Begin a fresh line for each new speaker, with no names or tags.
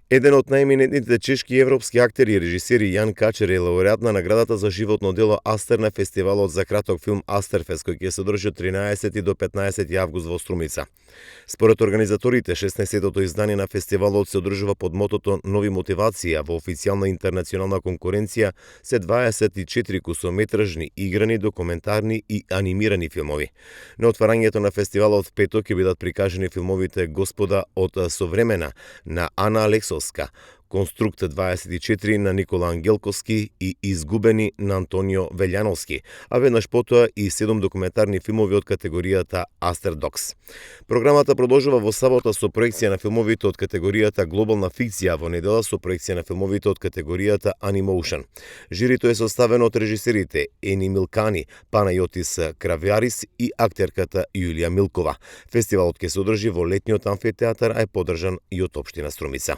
Еден од најеминентните чешки и европски актери и режисери Јан Качер е лауреат на наградата за животно дело Астер на фестивалот за краток филм Астерфест, кој ќе се одржи од 13 до 15 август во Струмица. Според организаторите, 16-тото издание на фестивалот се одржува под мотото Нови мотивации, а во официјална интернационална конкуренција се 24 кусометражни, играни, документарни и анимирани филмови. На отварањето на фестивалот петок ќе бидат прикажани филмовите Господа од современа на Ана Алексовска, Конструкт 24 на Никола Ангелковски и Изгубени на Антонио Велјановски, а веднаш потоа и 7 документарни филмови од категоријата Астердокс. Програмата продолжува во сабота со проекција на филмовите од категоријата Глобална фикција, а во недела со проекција на филмовите од категоријата Анимоушен. Жирито е составено од режисерите Ени Милкани, Панајотис Кравјарис и актерката Јулија Милкова. Фестивалот ќе се одржи во летниот амфитеатар, а е поддржан и од општина Струмица.